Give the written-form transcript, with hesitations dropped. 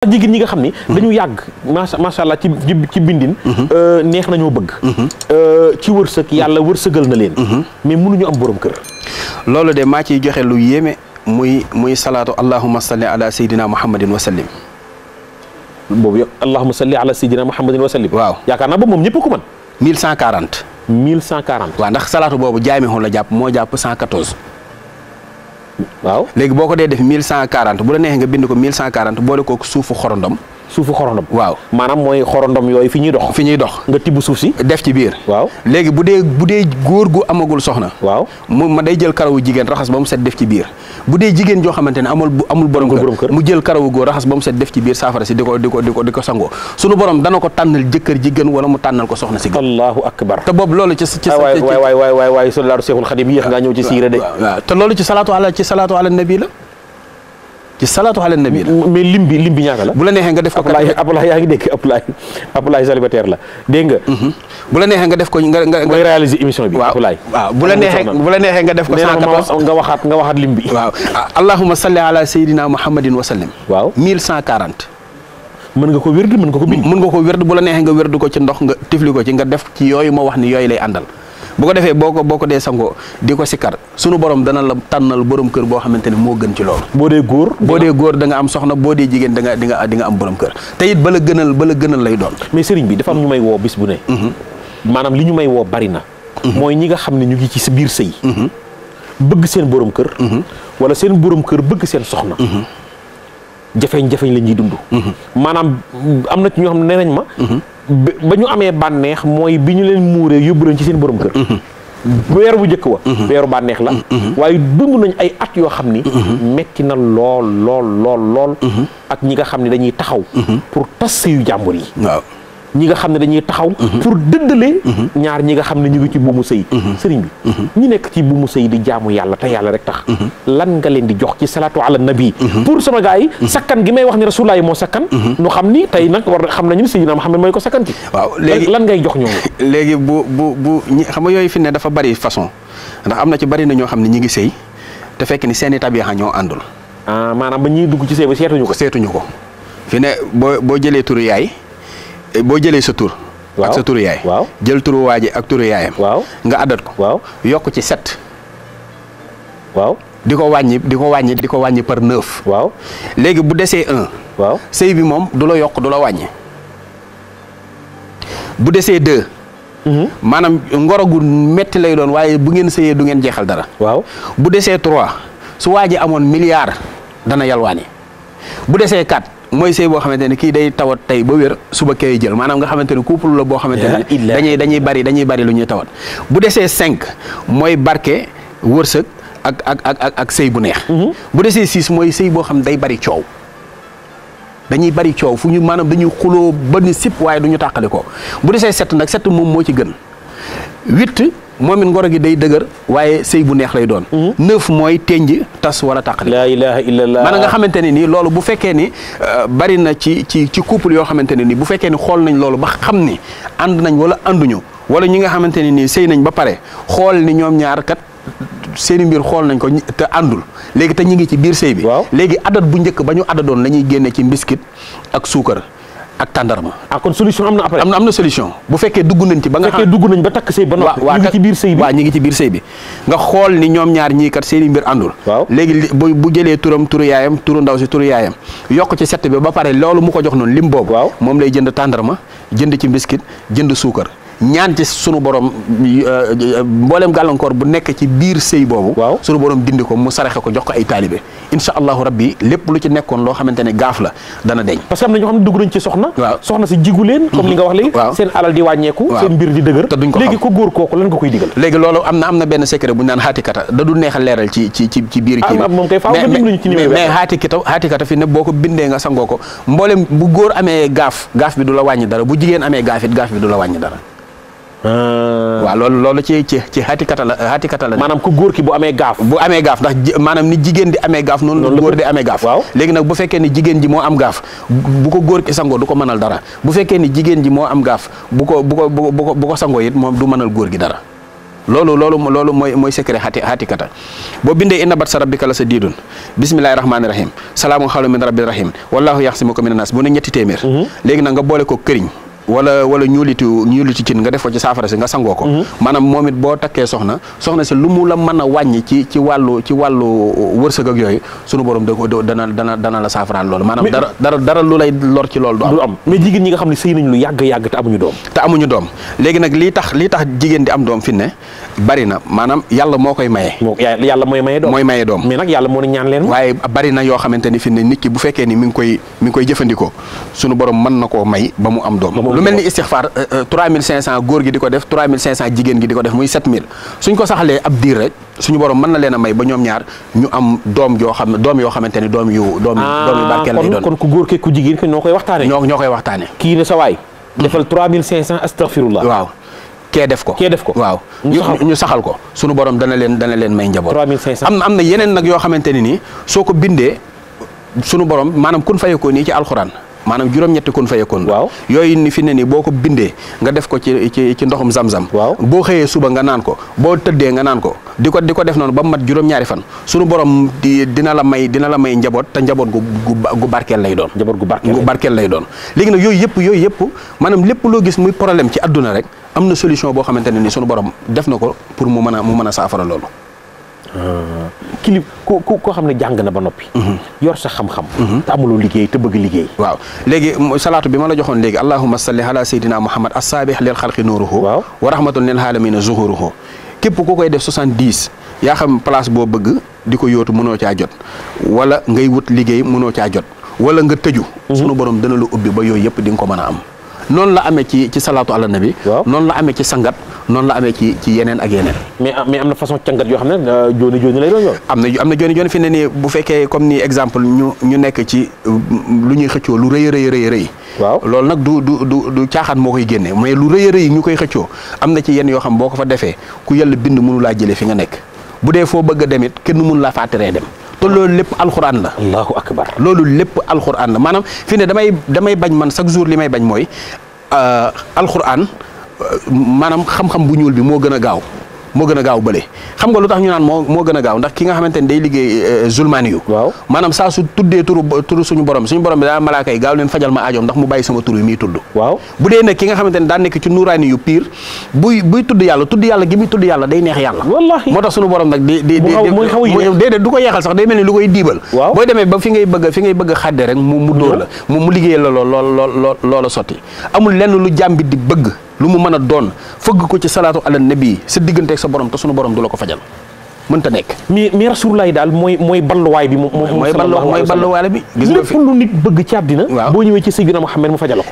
jigéen ñi nga xam ni dañu yàgg macha allah ci bindin neex nañoo bëgg ci wërsëg yàlla wërsëgal na leen mais mënuñu am borom kër. loolu de maa ciy joxe lu yéeme muy salaatu allahumma salli ala sayyidina muhammadin wa sallim. boobu yow allahumma salli ala sayyidina muhammadin wa sallim. waaw yaakaar naa boobu moom ñëpp ko mën. 1140. 1140. waaw ndax salaatu boobu jaamixul la jàpp moo jàpp 114. waaw léegi boo ko dee def 1140 bu la neexee nga bind ko 1140 boole ko suufu xorondom. suufu xorondom. waaw maanaam mooy xorondom yooyu fi ñuy dox. fi ñuy dox nga tibb suuf si. def ci biir. waaw léegi bu dee góor gu amagul soxna. waaw ma day jël karawu jigéen raxas ba mu set def ci biir. bu dee jigéen joo xamante ne amul borom kër mu jël karawu góor raxas ba mu set def ci biir saafara si di ko sangoo sunu borom dana ko tànnal jëkkër ji gën wala mu tànnal ko soxna si gën. allahu akbar. te boobu loolu ci waay soldaru Seexul Xadim yéex ngaa ñëw ci siira de. waaw te loolu ci salaatu ala nabi la. ci salaatu ala nabi la. mais lim bi ñaata la. bu la neexee nga def ko. Abdoulaye yaa ngi dégg Abdoulaye célibataire la dégg nga. bu la neexee nga def ko nga ngay réaliser émission bi. Abdoulaye waaw bu la neexee nga def ko. 114 nga waxaat lim bi. waaw allahumma salli ala sayyidina muhammadin wa sallim. waaw 1140. mën nga ko wérd mën nga ko bind. mën nga ko wérd bu la neexee nga wérd ko ci ndox nga tifli ko ci nga def ci yooyu ma wax ni yooyu lay àndal. bu ko defee boo ko dee sangoo di ko sikkar sunu borom dana la tànnal borom kër boo xamante ne moo gën ci loolu. boo dee góor da nga am soxna boo dee jigéen di nga am borom kër te it bala gënal lay doon. mais sëriñ bi dafa am ñu may woo bis bu ne. maanaam li ñu may woo bari na. mooy ñi nga xam ne ñu ngi ci sa biir sëy. bëgg seen borom kër. wala seen borom kër bëgg seen soxna. jafeñ-jafeñ la ñuy dund. maanaam am na ci ñoo xam ne nee nañ ma. ba ñu amee bànneex mooy bi ñu leen muuree yóbbu leen ci seen borom kër. weer bu njëkk wa. weeru bànneex la. waaye dund nañ ay at yoo xam ni. metti na lool. ak ñi nga xam ne dañuy taxaw. pour tas sëyu jàmbur yi. waaw ñi nga xam ne dañuy taxaw. pour dëddale. ñaar ñi nga xam ne ñu ngi ci buumu sëy. sëriñ bi ñi nekk ci buumu sëy di jaamu yàlla te yàlla rek tax. lan nga leen di jox ci salaatu ala nabi. pour sama gars yi. sakkan gi may wax ni rasulullah yi moo sakkan. nu xam ni tey nag war xam nañu ni Seydina Muhammad mooy ko sakkan ci. waaw léegi lan ngay jox ñoom. léegi bu xam nga yooyu fi ne dafa bari façon ndax am na ci bari na ñoo xam ne ñi ngi sëy te fekk ni seeni tabixa ñoo àndul. maanaam ba ñuy dugg ci sëy ba seetuñu ko. fi ne boo jëlee turu yaay. boo jëlee sa tur. ak sa turu yaay. waaw jël turu waaji ak turu yaayam. waaw nga addat ko. waaw yokk ci 7. waaw di ko wàññi par 9. waaw léegi bu desee 1. waaw sëy bi moom du la yokk du la wàññi. bu desee 2. maanaam ngoro gu metti lay doon waaye bu ngeen sëyee du ngeen jeexal dara. waaw bu desee 3 su waaji amoon milliard dana yalwaani. bu desee 4. mooy sëy boo xamante ne kii day tawat tey ba wér suba kay jël maanaam nga xamante ne couple la boo xamante ne dañuy bari lu ñuy tawat bu desee 5 mooy barke wërsëg ak sëy bu neex. bu desee 6 mooy sëy boo xam ne day bari coow dañuy bari coow fu ñu maanaam dañuy xuloo ba ni sip waaye du ñu tàqali ko bu desee 7 nag 7 moom moo ci gën 8 moom it ngoro gi day dëgër waaye sëy bu neex lay doon. 9 mooy tenj tas wala tàqali. laa ilaaha illallah. maanaam nga xamante ne nii loolu bu fekkee ni bari na ci couple yoo xamante ne nii bu fekkee ni xool nañ loolu ba xam ni ànd nañ wala ànduñu wala ñi nga xamante ne nii sëy nañ ba pare xool ni ñoom ñaar kat seeni mbir xool nañ ko te àndul léegi te ñu ngi ci biir sëy bi. waaw léegi adat bu njëkk ba ñu adadoon la ñuy génne ci mbiskit ak suukar. ak tàndarma. kon solution am na après. am na solution bu fekkee dugg nañ ci ba nga. fekkee dugg nañ ba takk sëy ba noppi. ñu ngi ci biir sëy bi waaw ñu ngi ci biir sëy bi nga xool ni ñoom ñaar ñii kat seeni mbir àndul. waaw léegi bu jëlee turu yaayam turu ndaw si turu yaayam yokk ci 7 bi ba pare loolu mu ko jox noonu lim boobu. waaw moom lay jënd tàndarma jënd ci mbiskit jënd suukar ñaan ci sunu borom mboolem gàllankoor bu nekk ci biir sëy boobu. waaw sunu borom dindi ko mu saraxe ko jox ko ay taalibe incha allahu rabbi lépp lu ci nekkoon loo xamante ne gaaf la dana deñ. parce que am na ñoo xam ne dugg nañ ci soxna. waaw soxna si jigu leen. comme li nga wax léegi. waaw seen alal di wàññeeku. seen mbir di dëgër. te duñ ko xam léegi ko góor kooku lan nga koy digal. léegi loolu am na benn secret bu ñu naan xaatikata da du neexal leeral ci biir kii bi. moom kay faaw nga dimbali ñu ci numéro mais xaatikata fi ne boo ko bindee nga sangoo ko mboolem bu góor amee gaaf bi du la wàññi dara bu jigéen amee gaaf bi du la wàññi dara. waaw loolu ci xaatikata la maanaam ku góor ki bu amee gaaf ndax maanaam ni jigéen di amee gaaf noonu la góor di amee gaaf. waaw léegi nag bu fekkee ni jigéen ji moo am gaaf bu ko góor ki sangoo du ko mënal dara bu fekkee ni jigéen ji moo am gaaf bu ko sangoo it moom du mënal góor gi dara. loolu mooy secret xaatikata boo bindee inna batsa rabbika la sadiidun bismillahi rahmaani rahim salaamun xawlan min rabbir rahim wallahu yaxsimuka minan nas bu ne ñetti téeméer léegi nag nga boole ko këriñ wala ñuulitu cin nga def ko ci saafara si nga sangoo ko maanaam moom it boo takkee soxna si lu mu la mën a wàññi ci wàllu wërsëg ak yooyu sunu borom dana la saafaraal loolu maanaam dara lu lay lor ci loolu du am mais jigéen ñi nga xam ne sëy nañu lu yàgg te amuñu doom léegi nag lii tax jigéen di am doom fi ne bari na maanaam yàlla moo koy maye yàlla mooy maye doom mais nag yàlla moo ne ñaan leen waaye bari na yoo xamante ni fi ne nit ki bu fekkee ni mi ngi koy jëfandikoo sunu borom mën na koo may ba mu am doom lu mel ni istixfaar 3500 góor gi di ko def 3500 jigéen gi di ko def muy 7000 suñ ko saxalee ab diir rek suñu borom mën na leen a may ba ñoom ñaar ñu am doom yoo xamante ni doom yu barkeel lay doon kon ku góor ke ku jigéen ke ñoo koy waxtaane kii ne sa waay defal 3500 astaghfirullah waaw kee def ko waaw ñu saxal ko suñu borom dana leen may njaboot 3500 am na yeneen nag yoo xamante ni nii soo ko bindee suñu borom maanaam kun fayekoo nii ci alxuraan maanaam juróom-ñetti kun fayekoon yooyu ni fi ne nii boo ko bindee nga def ko ci ndoxum zam-zam boo xëyee suba nga naan ko boo tëddee nga naan ko di ko def noonu ba mu mat juróom-ñaari fan sunu borom dina la may njaboot te njaboot gu barkeel lay doon gu barkeel lay doon léegi nag yooyu yëpp maanaam lépp loo gis muy problème ci adduna rek am na solution boo xamante ne ni sunu borom def na ko pour mu mën a saafara loolu kilib koo xam ne jàng na ba noppi yor sa xam-xam te amuloo liggéey te bëgg liggéey waaw léegi salaatu bi ma la joxoon léegi allahumma salli ala sayyidina muhammad as-sabih lil xalqi nuruhu wa rahmatun lil alamina zuhuruhu képp ku koy def 70 yaa xam place boo bëgg di ko yóotu mënoo caa jot wala ngay wut liggéey mënoo caa jot wala nga tëju sunu borom dana la ubbi ba yooyu yëpp di nga ko mën a am noonu la amee ci salaatu ala nabi noonu la amee ci sangat noonu la amee ci yeneen ak yeneen mais am na façon cangat yoo xam ne jooni lay doon yoon am na jooni fi ne nii bu fekkee comme ni exemple ñu nekk ci lu ñuy xëccoo lu rëy waaw loolu nag du caaxaan moo koy génne mais lu rëy ñu koy xëccoo am na ci yenn yoo xam boo ko fa defee ku yàlla bind mënu laa jëlee fi nga nekk bu dee foo bëgg a dem it kenn mënu laa fàttaree dem te loolu lépp alxuraan la allahu akbar loolu lépp alxuraan la maanaam fi ne damay bañ man chaque jour li may bañ mooy alxuraan maanaam xam-xam bu ñuul bi moo gën a gaaw bële xam nga lu tax ñu naan moo gën a gaaw ndax ki nga xamante ni day liggéey zulmaani yu waaw maanaam saa su tuddee turu suñu borom bi daa malaaka yi gaaw leen fajal ma aajoom ndax mu bàyyi sama tur yi muy tudd waaw bu dee nag ki nga xamante ni daa nekk ci nuuraani yu pire buy tudd yàlla gi muy tudd yàlla day neex yàlla wallaahi moo tax suñu borom nag déedéet du ko yeexal sax day mel ni lu koy diibal booy demee ba fi ngay bëgg a xadde rek mu dóor la mu liggéey la loola sotti amul lenn lu jàmbi di bëgg lu mu mën a doon fëgg ko ci salaatu ala nabi sa digganteeg sa borom te sunu borom du la ko fajal mënta nekk. mais rasulullah daal mooy balluwaay bi. mooy balluwaay bi gis nga fi lépp lu nit bëgg ci àddina. boo ñëwee ci Sayyidina Muhammad mu fajal ko.